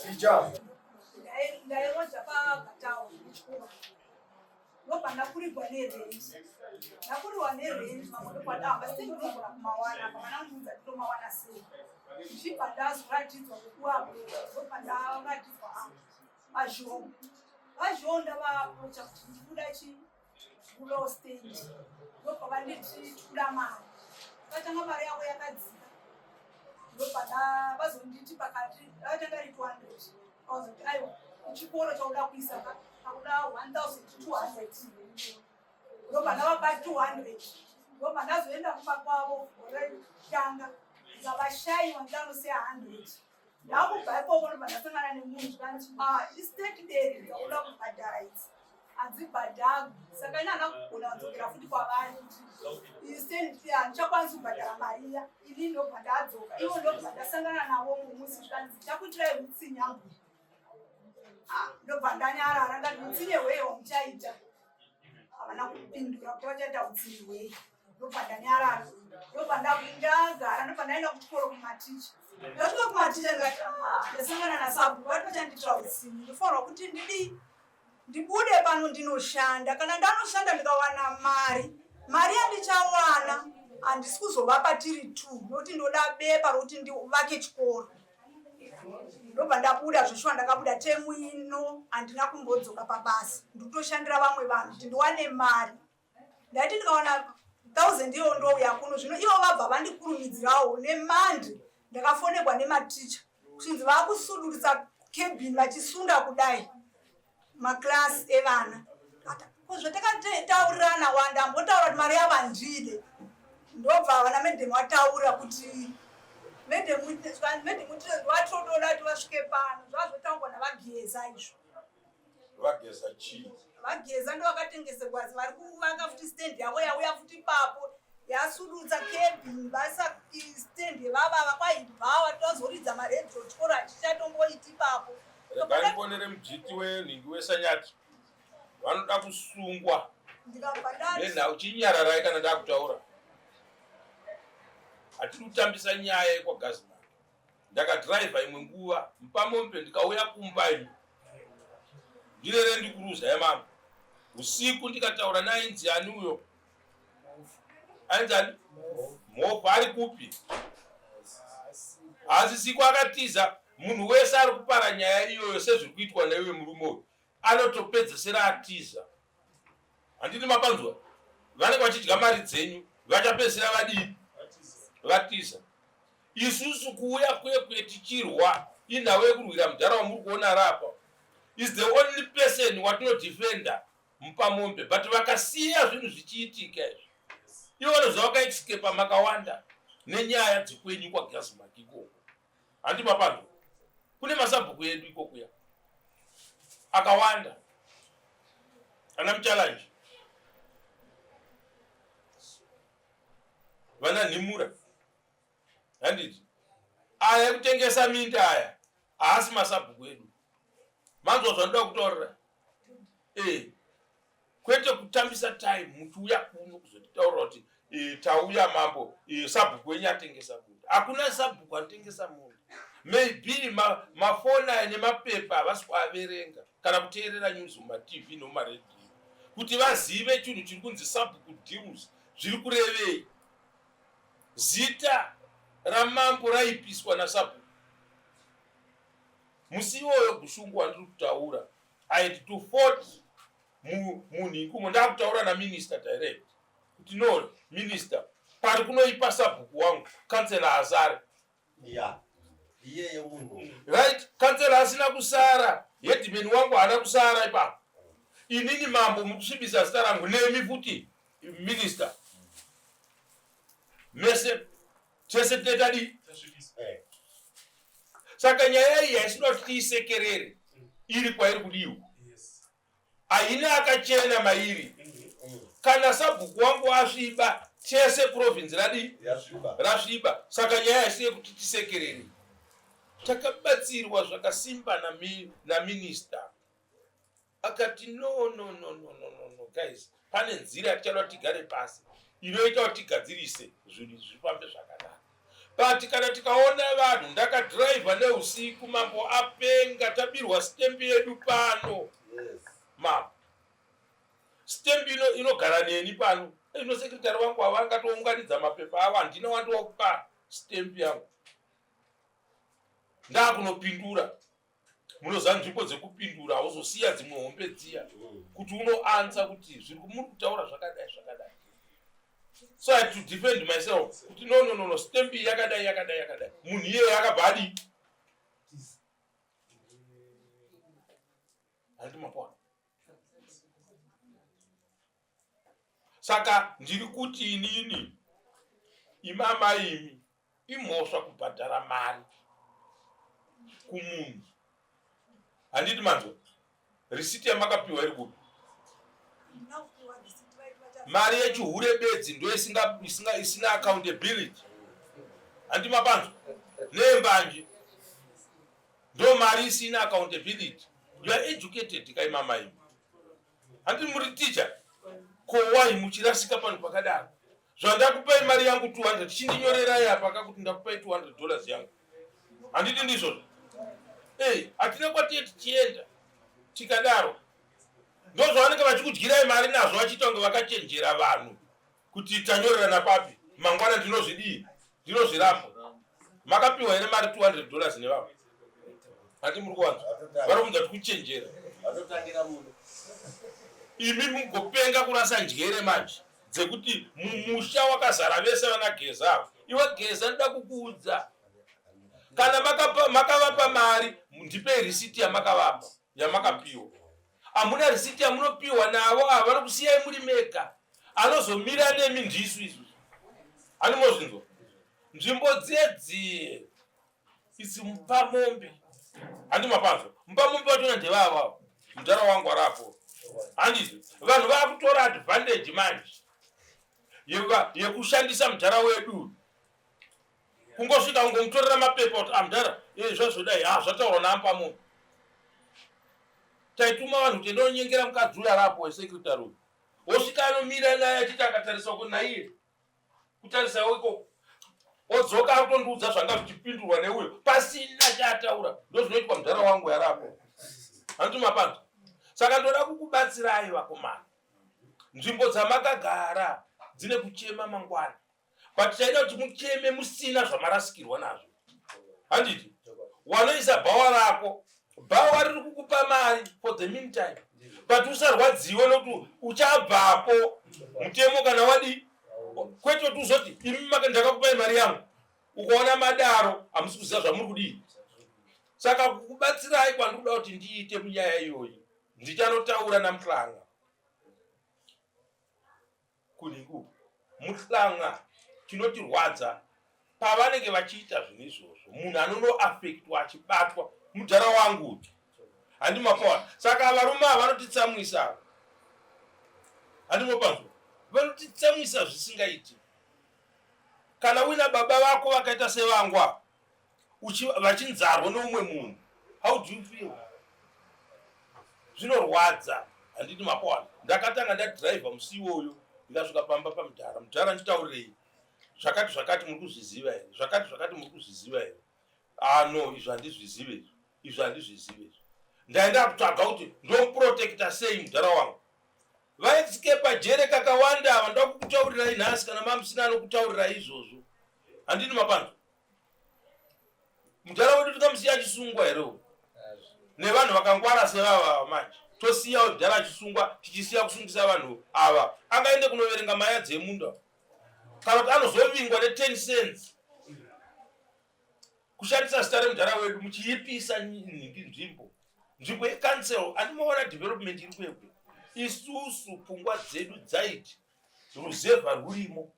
Ticha. Ndairoja paGatawo kuchikoro. Ndobva ndakurirwa nerent. Ndakurirwa nerent mamwe ndobva ndahamba sei ndinogona kumawana apa vana kundiudza ndinomawana sei. Ndichibva ndazoratidzwa kwekuaprocha ndobva ndaratidzwa apa VaZhou. VaZhou ndavaaprocha kuti ndikuda chii kulow stand ndobva vanditi tikuda mari vakatanga mari yavo yakadzika ndobva vazonditi pakati rakatanga ri 200 vazoti aiwa kuchikoro chauda kuisa ka akuda 1200 ndobva ndavapa 200 ndobva ndazoenda kumba kwavo gore rekutanga ndikavashayiwa ndikanosiya 100 ndakubva ikoko ndobva ndasangana nemunhu zvikanzi ah istatement dzauda kubhadhara idzi hadzibhadharwi saka ini handina kugona kudzokera futi kwavari kuti handichakwanisi kubhadhara mari iya ini ndobva ndadzoka ivo ndobva ndasangana navo mumusi zvikanzi takuitirai utsinye ambuya. Ah, ndobva ndanyarara ndati utsinye hwei hwamuchaita havana kupindura kuti vachaita utsinye hwei ndobva ndanyarara ndobva ndagara ndobva ndaenda kuchikoro kumaticha ndasvika kumaticha ndikati ah, ndasangana nasabhuku vati vachandiitira utsinye ndofanirwa kuti ndidii ndibude pano ndinoshanda kana ndanoshanda ndikawana mari mari yandichawana handisi kuzovapa tiri two nokuti ndoda bepa rokuti ndivake chikoro ndobva ndabuda zveshuwa ndakabuda temu ino handina kumbodzoka pabasa ndikutoshandira vamwe vanhu kuti ndiwane mari ndaiti ndikawana thousand iyoyo ndouya kuno zvino ivo vabva vandikurumidzirawo nemandi ndakafonegwa nematicha kuchinzi vakusudurutsa cabin vachisunda kudai maclass evana ko zvatakataurirana wanda ambotaura kuti mari yavo handide ndobva vana medhemu vataura kuti medhemu vatododa kuti vasvike pano zvazvotaurwa navageza izvo Vageza chii? Vageza ndovakatengeserwa vari kuvaka futi stand yavo yauya futi ipapo yasudutsa cabin vaisa stand yevavava kwaibhawa tozoridza maredhiyo chikoro hachichatomboiti ipapo. Regai ndifonere mujiti wenhingi wesanyati vanoda kusungwa ndikabva ndati nenhau chinyararai kana ndakutaura hatidi kutambisa nyaya yekwagazimani Ndakadriver imwe nguva mupamombe ndikauya kumba ini ndirere ndikuruza yamama usiku ndikataura nainzi ani uyo ainzi ani mhofu ari kupi haasisiko akatiza munhu wese ari kupara nyaya iyoyo sezviri kuitwa naiwe murume uyu anotopedzesera atiza handiti mapanzwa vanenge vachidya mari dzenyu vachapedzisira vadii vatiza isusu kuuya kwekwe tichirwa inhau yekurwira mudhara wamuri kuona rapa is the only person watinodefenda mupamombe but vakasiya zvinhu zvichiitika izvi ivo vanoziva vakaescapa makawanda nenyaya dzekwenyu kwagazimaki ikoko handi mapanzwa kune masabhuku edu ikokuya akawanda ana muchallenge vana nhimura handiti aya ekutengesa minda aya haasi masabhuku edu manzwa zvandoda kutaurira e kwete kutambisa time muchiuya kuno kuzotitaurira kuti e, tauya mambo e, sabhuku wenyu atengesa munda hakuna sabhuku anotengesa munda maybe mafoni aya nemapepa havasi kuaverenga kana kuteerera news mumatv nomumaredhiyo kuti vazive chinhu chiri kunzi sabhuku deals zviri kurevei zita ramambo raipiswa nasabhuku musi iwoyo gushungu wandiri kutaura i had to fort munhingi umo ndakutaura naminister direct kuti no minister pari kunoipa sabhuku wangu kansela asare ya iyeye munhu right kansela asina kusara headman wangu haana kusara ipapo inini mambo mukusvibisa zita rangu nemi futi minister mese tese tine tadii eh. saka nyaya iyi haisinoda kuti tiisekerere iri kwairi kudiwa haina akachena mairi kana sabhuku wangu asviba tese province radii rasviba saka nyaya haisi yekuti tisekerere takabatsirwa zvakasimba naminista akati no no no no no no no guys pane nzira yatichada kuti tigare pasi inoita kuti tigadzirise zvinhu izvi zvifambe zvakanaka but kana tikaona vanhu ndakadhiraivha neusiku mambo apenga. Takabirwa stamp yedu pano. Ma stamp ino inogara neni pano. Ino secretary wangu ava angatounganidza mapepa avo, handina wandiwakupa stamp yangu. Ndakunopindura. Munoziva nzvimbo dzekupindura, hauzosiya dzimwe hombe dziya kuti unoansa kuti zviri muri kutaura zvakadai zvakadai. So I had to defend myself kuti no, no, no, no, stamp iyi yakadai yakadai yakadai. Munhu iyeye akabva adii? Handiti mapona? Saka ndiri kuti inini, imama imi, imhosva kubhadhara mari kumunhu. Handiti manzwa? Risiti yamakapiwa iri kupi? Mari yechihure bedzi ndo isina accountability. Handiti mapanzwa? Nembanje ndo mari isina accountability. You are educated kaimama imi. Handiti muri teacher? Ko why muchirasika panhu pakadaro? Zvandakupai mari yangu 200, chindinyorerai apa kakuti ndakupai $200 yangu. Handiti ndizvozvo? Ei, hatina kwatiye tichienda tikadaro. Ndozvavanenge vachikudyirai mari nazvo, vachiita kunge vakachenjera vanhu kuti tanyorerana papi, mangwana ndinozvidii, ndinozviramba. Makapiwa here mari $200 nevavo? Handi muri kuwanza vari kunza kuti kuchenjera. Imi mugopenga kurasa njere manje dzekuti mumusha wakazara vese vana Geza ava. Iwe Geza, ndoda kukuudza, kana makavapa mari, ndipei risiti yamakavapa, yamakapiwa. Hamuna risiti yamunopiwa navo ava, vari kusiyai muri mega. Anozomira nemi ndisu isusu. Handimozvinzwa nzvimbo dzedzie idzi mupamombe. Handi mapanzwa? Mupamombe vachona ndevava mudhara wangu arapo. Handizvo? Vanhu vakutora advantage manje yekushandisa mudhara wedu. Kungosvika kungomutorera mapepa kuti amudhara zvazvodai, ha, zvataurwa naamupamombe. Taituma vanhu kuti endonyengera mukadzi uyu arapo wesecretary uyu, wosvika anomira naye achiti akatarisa uko naiye kutarisa ikoko, odzoka akutondiudza zvanga zvichipindurwa neuyo pasina chaataura. Ndozvinoitwa mudhara wangu yarapo. Handiti mapanzwa? Saka ndoda kukubatsirai vakomana, nzvimbo dzamakagara dzine kuchema mangwana, but chaida kuti mucheme musina zvamarasikirwa nazvo. Handiti wanoisa bhawa rako, bhawa riri kukupa mari for the meantime, but usarwadziwe nokuti uchabvapo mutemo kana wadii, kwete kuti uzoti imi ndakakupai mari yangu. Ukaona madaro, hamusi kuziva zvamuri kudii. Saka kukubatsirai kwandikuda kuti ndiite munyaya iyoyi, ndichanotaura naMuhlanga kunhingu. Muhlanga, chinotirwadza pavanenge vachiita zvinhu izvozvo, munhu anonoafektwa achibatwa mudhara wangu. Handi mapaona? Saka varume ava vanotitsamwisa. Handi mopanzwa? Vanotitsamwisa zvisingaiti. Kana uina baba vako vakaita sevangwa vachinzarwa neumwe munhu, how do you feel? Zvinorwadza. Handiti mapaona? Ndakatanga ndadhiraivha musi iwoyo, ndikasvika pamba pamudhara. Mudhara, nditaurirei zvakati zvakati, muri kuzviziva here? Zvakati zvakati, muri kuzviziva here? Ah, no, izvi handizvizive, izvi, izvi handizvizive izvi. Ndaenda kutsvaga kuti ndomuprotekta sei mudhara wangu. Vaescape jere kakawanda ava, ndoda kukutaurirai nhasi kana mamusina anokutaurirai izvozvo. Handini mapanzwa? Mudhara wedu tikamusiya achisungwa here uyu nevanhu vakangwara sevava manje? Tosiya mudhara achisungwa, tichisiya kusungisa vanhu ava, angaende kunoverenga maya dzemunda kana kuti anozovingwa ne10 cents. Kushandisa zita remudhara wedu muchiipisa nhingi nzvimbo yecouncil. Andimoona development iri kwekwe. Isusu pfungwa dzedu dzaiti ruzevha rwurimo.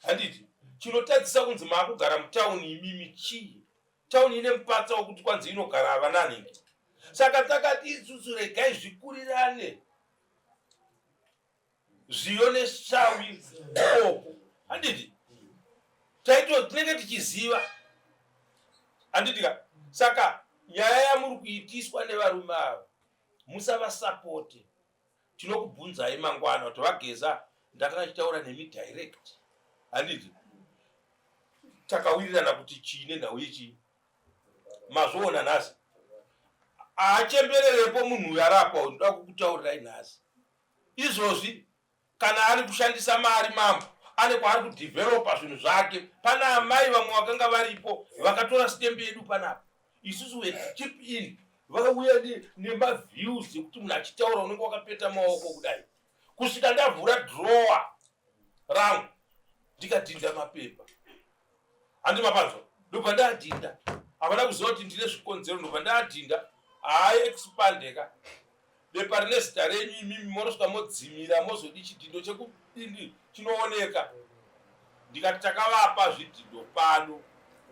Handiti chinotadzisa kunzi maakugara mutauni imimi chii? Tauni ine mupatsa wekuti kwanzi inogara ava nanhingi. Saka takati isusu regai zvikurirane zviyo neshawi ikoko. Handiti taito tinenge tichiziva? Handiti ka? Saka nyaya yamuri kuitiswa nevarume ava, musavasapote. Tinokubvunzai mangwana kuti vaGeza, ndakanga chitaura nemi direct. Handiti takawirirana kuti chii nenhau yechii? Mazviona nhasi. Haachembererepo munhu uyu arapa uyu, ndoda kukutaurirai nhasi. Izvozvi kana ari kushandisa mari mambo ane kwaari kudhivheropa zvinhu zvake. Pana amai vamwe vakanga varipo vakatora sitembi yedu panapa, isusu we chip in, vakauya nemaviews ekuti munhu achitaura unenge wakapeta maoko kudai, kusvika ndavhura drawer rangu ndikadhinda mapepa. Handi mapanzwa? Ndobva ndadhinda. Havana kuziva kuti ndine zvikonzero. Ndobva ndadhinda. Haaexpandeka bepa rine zita renyu, imimi monosvika modzimira, mozodi chidhindo chekudindi chinooneka. Ndikati takavapa zvidhindo pano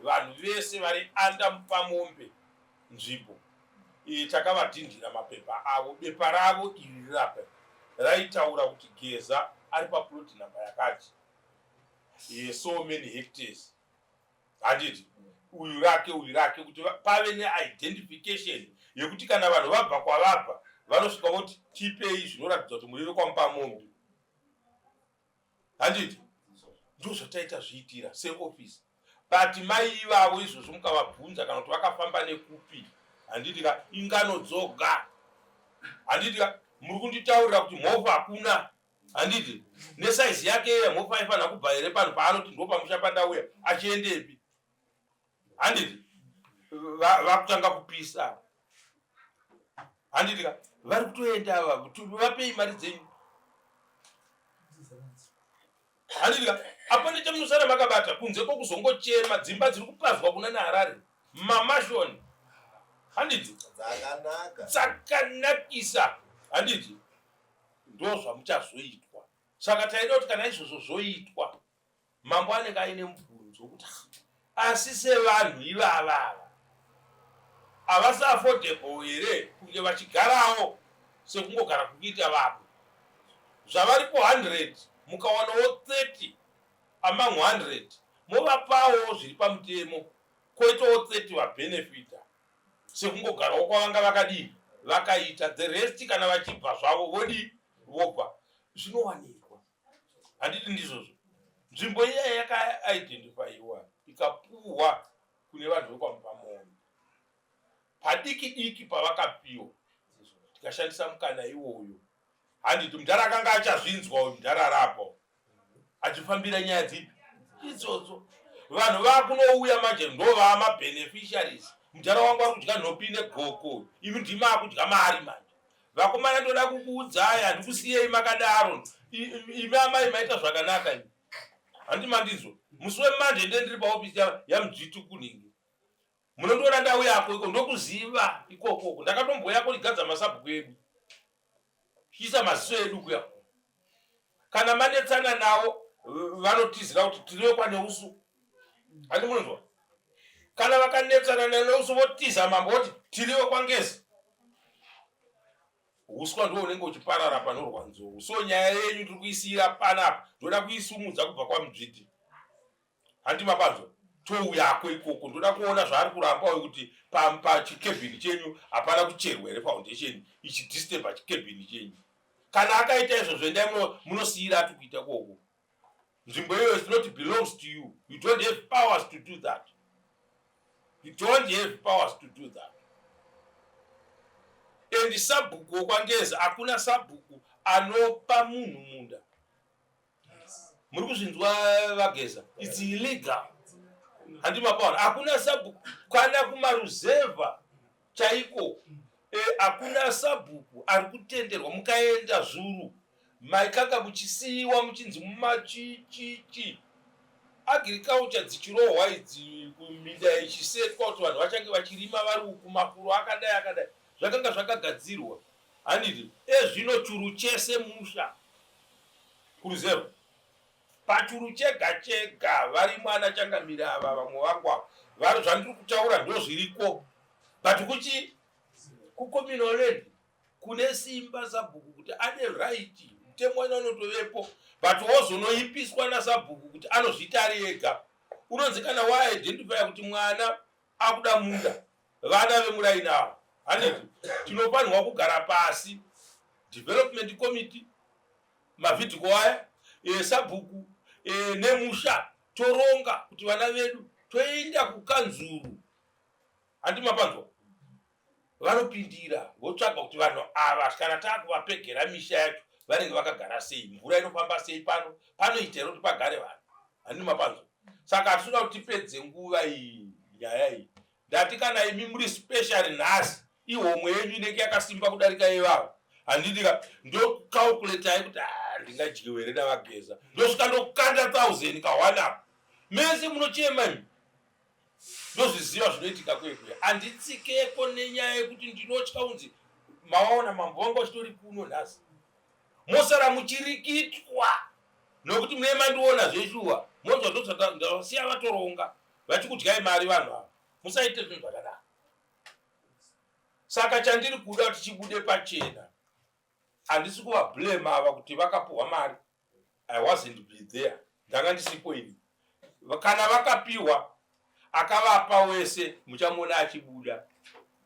vanhu vese vari anda Mupamombe nzvimbo iyi, takavadhindira mapepa avo. Bepa ravo iri rirapa raitaura kuti Geza ari paplot namba yakati, so many hectares, handiti? Uyu rake, uyu rake, kuti pave neidentification yekuti kana vanhu vabva kwavabva vanosvika voti, "Tipei zvinoratidza kuti muri vekwaMupamombe," handiti? Ndo zvataita zviitira seofisi. But mai ivavo izvozvo mukavabvunza kana kuti vakafamba nekupi, handiti ka, ingano dzoga, handiti ka? Muri kunditaurira kuti mhofu hakuna, handiti? Nesaizi yake iye, mhofu aifanira kubva here panhu paanoti ndo pamusha pandauya? Achiendepi, handiti? Vakutanga kupisa, handiti ka? Vari kutoenda ava. Vapei mari dzenyu, handiti ka? Apane chamunosara makabata kunze kwokuzongochema. Dzimba dziri kupazwa kuna naHarare, mamashoni, handiti? Dzakanaka. Dzakanakisa, handiti? Ndo zvamuchazoitwa. Saka taida kuti kana izvozvo zvoitwa, mambo anenge aine mubvunzo wekuti, "Ah, asi sevanhu ivava ava havasi affordable here kunge vachigarawo sekungogara kukuita vamwe?" Zvavaripo 100, mukawanawo 30 among 100, movapawo zviri pamutemo, koitawo 30 vabhenefita sekungogarawo kwavanga vakadii vakaita. The rest kana vachibva zvavo vodii, vobva. Zvinowanikwa, handiti? Ndizvozvo. Nzvimbo iya yakaidentifyiwa ikapuhwa kune vanhu vekwaMupamombe padiki diki pavakapiwa, tikashandisa mukana iwoyo, handiti? Mudhara akanga achazvinzwa uyu, mudhara arapo achifambira nyaya dzipi idzodzo. Vanhu vakunouya manje ndo vamabeneficiaries. Mudhara wangu ari kudya nhopi negoko, imi ndimi akudya mari manje. Vakomana, ndoda kukuudzai, handikusiyei makadaro. Imi amai maita zvakanaka imi, handi mandizvo? Musi wemanje nde ndiri paofisi yaMudzviti kunhingi, munondiona ndauyako iko, ndokuziva ikokoko. Ndakatomboyako igadza masabhuku edu, chiisa maziso edu kuya. Kana manetsana navo vanotizira kuti tiriwe kwaNeusu, handi munonzwa? Kana vakanetsana naNeusu votiza, mambo voti tiriwe kwaNgezi. Uswa ndo unenge uchiparara panorwa nzou. So nyaya yenyu tiri kuisiyira panapa. Ndoda kuisumudza kubva kwaMudzviti, handi mapanzwa? Touyako ikoko. Ndoda kuona zvaari kuramba uyu kuti pachikebhini chenyu hapana kucherwa here foundation ichidisturba chikebhini chenyu. Kana akaita izvozvo, endai munosiyira ati kuita koko. Nzvimbo iyoyo is not belongs to you. You don't have powers to do that. You don't have powers to do that. And sabhuku wokwaNgezi, hakuna sabhuku anopa munhu munda. Muri kuzvinzwa, vaGeza? It's illegal, handi mapaona? Hakuna sabhuku kana kumaruzevha chaiko, hakuna sabhuku ari kutenderwa. Mukaenda zvuru maikanga muchisiyiwa muchinzi mumachichichi agriculture dzichirohwa idzi, kuminda ichisetwa kuti vanhu vachange vachirima vari uku, mafuro akadai akadai, zvakanga zvakagadzirwa, handiti? Ezvino churu chese musha kuruzevha, pachuru chega chega varimo ana changamire ava, vamwe vangu ava vari. Zvandiri kutaura ndo zviriko, but kuchi kucommunal land kune simba sabhuku kuti ane right, mutemo wacho unotovepo, but wozonoipiswa nasabhuku kuti anozviita ari ega. Unonzi kana waidentifya kuti mwana akuda munda, vana vemuraini avo, handiti? Tinofanirwa kugara pasi, development committee, mavhidhiko aya, sabhuku nemusha, toronga kuti vana vedu toenda kukanzuru, handi mapanzwa? Vanopindira votsvaga kuti vanhu ava kana taakuvapegera misha yacho vanenge vakagara sei, mvura inofamba sei pano, panoita here kuti pagare vanhu. Handini mapanzwa? Saka hatisi kuda kuti tipedze nguva iyi nyaya iyi. Ndati kana imi muri special nhasi, ihomwe yenyu inenge yakasimba kudarika yevavo. Handiti ka ndocalculatai kuti ah, ndingadyiwe here navageza, ndosvika ndokanda 1000 ka one up. Mese munochema imi. Ndozviziva zvinoitika kuye kuya. Handitsikeko nenyaya yekuti ndinotya unzi mawaona mambo vangu vachitori kuno nhasi. Mosara muchirikitwa nokuti mune mandiona zveshuwa. Monzwa ndosaka ndasiya vatoronga vachikudyai mari vanhu ava. Musaite zvinhu zvakadaro. Saka chandiri kuda kuti chibude pachena, handisi kuvablame ava kuti vakapuhwa mari. I wasn't be there, ndanga ndisipo ini. Kana vakapiwa, akavapa wese muchamuona achibuda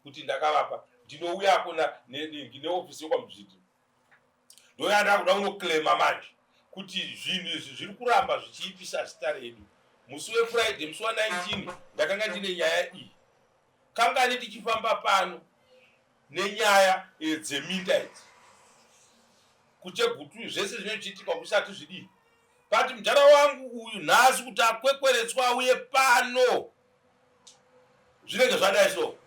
kuti ndakavapa. Ndinouyako neofisi yekwaMudzviti, ndoya ndakuda kunoclaima manje kuti zvinhu izvi zviri kuramba zvichiipisa zita redu. Musi weFriday, musi wa19, ndakanga ndine nyaya iyi. Kangani tichifamba pano nenyaya dzeminda idzi kuChegutu, zvese zvinochiitika kusati zvidii, but mudhara wangu uyu nhasi kuti akwekweretswa auye pano zvinenge zvadai. So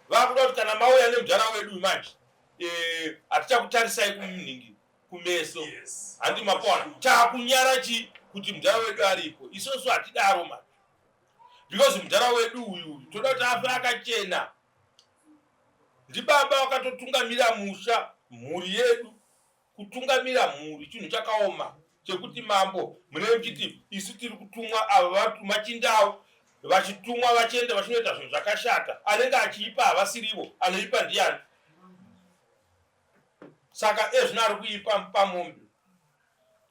vakuda kuti kana mauya nemudhara wedu manje, hatichakutarisai kumunhingi kumeso. Handi mapona taakunyara chi kuti mudhara wedu aripo. Isusu hatidaro manje, because mudhara wedu uyu toda kuti afe akachena. Ndibaba vakatotungamira musha, mhuri yedu. Kutungamira mhuri chinhu chakaoma chekuti mambo munenge muchiti isu tiri kutumwa, ava machinda vachitumwa vachienda vachinoita zvinhu zvakashata. Anenge achiipa havasirivo, anoipa ndiani? Saka ezvino ari kuipa Mupamombe.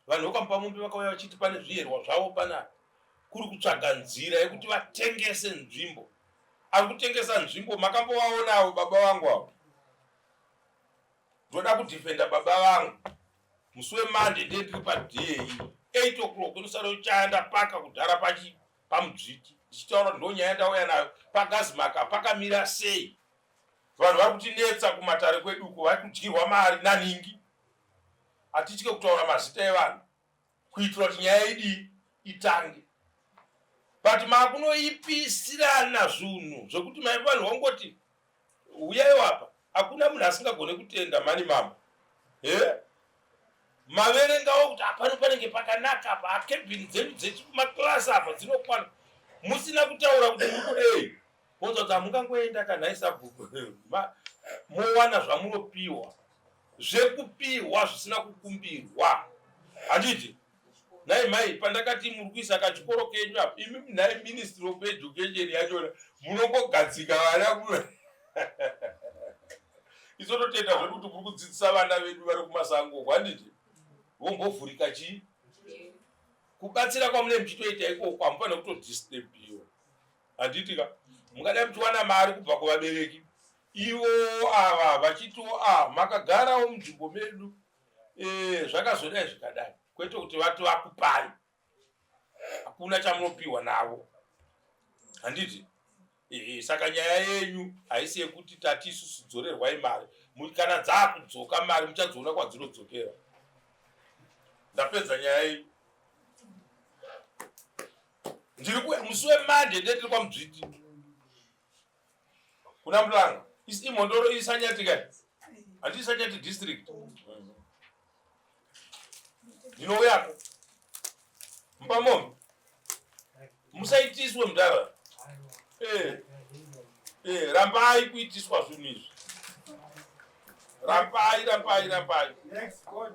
Vanhu vekwaMupamombe vakauya vachiti pane zviyerwa zvavo panapa, kuri kutsvaga nzira yekuti vatengese nzvimbo. Ari kutengesa nzvimbo makambovaonawo baba vangu avo. Ndoda kudhifenda baba vangu. Musi weMonday ndiye ndiri paDA 8 o'clock, inosara uchaya ndapaka kudhara pachi paMudzviti, ndichitaura kuti ndonyaya ndauya nayo pagazimaka pakamira sei. Vanhu vari kutinetsa kumatare kwedu uko, vari kudyirwa mari naningi. Hatitye kutaura mazita evanhu kuitira kuti nyaya idii itange, but makunoipisirana zvinhu zvekuti mai vanhu vangoti uyaiwo apa. Hakuna munhu asingagone kutenda mani mama e maverengawo kuti apano panenge pakanaka apa, akebhini dzedu dzechimaklasi apa dzinokwana, musina kutaura kuti muri kudei. Monzwa kuti hamungangoenda kana isabhuku, mowana zvamunopiwa zvekupiwa zvisina kukumbirwa. Handiti nhai mai, pandakati muri kuisa kachikoro kenyu apa, imi nhai Ministry of Education yachona munongogadzika vana. Isototenda zvedu kuti muri kudzidzisa vana vedu vari kumasango uko, handiti vombovhurika chii kubatsira kwamune muchitoita ikoko. Hamufanira kutodisturbiwa, handiti ka? Mungadai muchiwana mari kubva kuvabereki ivo ava vachitiwo a makagarawo munzvimbo medu, zvakazodai zvikadai, kwete kuti vati vakupai. Hakuna chamunopiwa navo, handiti? Saka nyaya yenyu haisi yekuti tati isusu dzorerwai mari. Kana dzaakudzoka mari muchadziona kwadzinodzokera. Ndapedza nyaya yenyu. Ndiri kuya musi weMonday, ndetiri kwaMudzviti kuna Mulanga. Imhondoro iSanyati kai, handii Sanyati district. Ndinouyako Mupamombe. Musaitiswe mudhara. Rambai kuitiswa zvinhu izvi, rambai, rambai, rambai. Next, God.